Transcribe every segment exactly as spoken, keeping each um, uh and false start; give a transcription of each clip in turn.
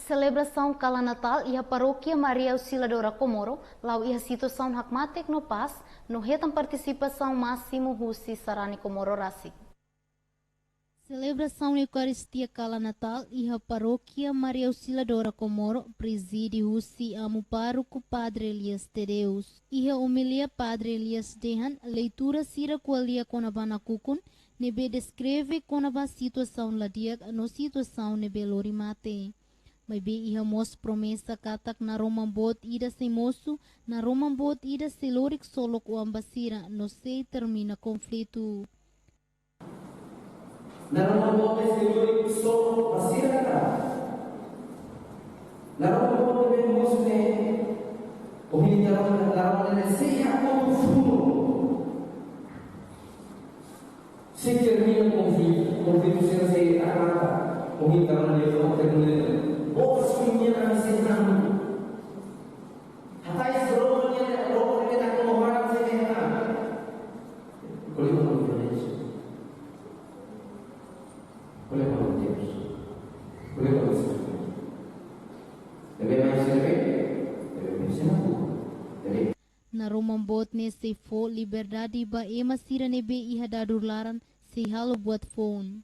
Selebrasaun Kala Natal iha Parókia Maria Auxiliadora Comoro la'o iha situasaun hakmatek no pás, no hetan partisipasaun másimu husi sarani Comoro rasik. Selebrasaun Eukaristia Kala Natal iha Parókia Maria Auxiliadora Comoro, prezide husi Amu Pároku Padre Elias Tedeus. Iha omilia Padre Elias dehan, leitura sira ko'alia kona-ba nakukun, ne'ebé deskreve kona-ba situasaun la di'ak no situasaun ne'ebé lori mate. Maibé iha mós promesa katak naroman boot ida sei mosu, naroman boot ida sei lori ksolok oan ba sira no sei termina konflitu. Naroman boot sei lori ksolok ba sira ka? Naroman boot ne'e mosu ne'e, ohin naroman, naroman ne'e sei hakotu funu. Sei termina konflitu, konflitu sira sei akaba. Ohin naroman ne'e termina. Boot sira-ne'e sei hakotu. Hatais Roma nian, Roma nian, Roma nian, Roma nian. Ko'alia kona-ba violénsia. Ko'alia kona-ba Deus. Ko'alia kona-ba Espíritu. Ne'ebé mai serve, ne'ebé mai serve. Ne'ebé. Naroman boot ne'e sei fó liberdade ba ema sira ne'ebé iha dadur laran sei halo buat foun.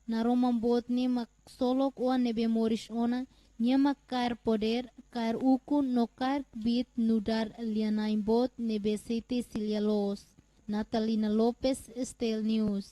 Naroman boot ne'e mak ksolok oan ne'ebé moris ona, nia mak kaer podér, kaer ukun no kaer kbiit nu'udar lia-na'in boot ne'ebé sei tesi lia-loos. Natalina Lopes, STL News.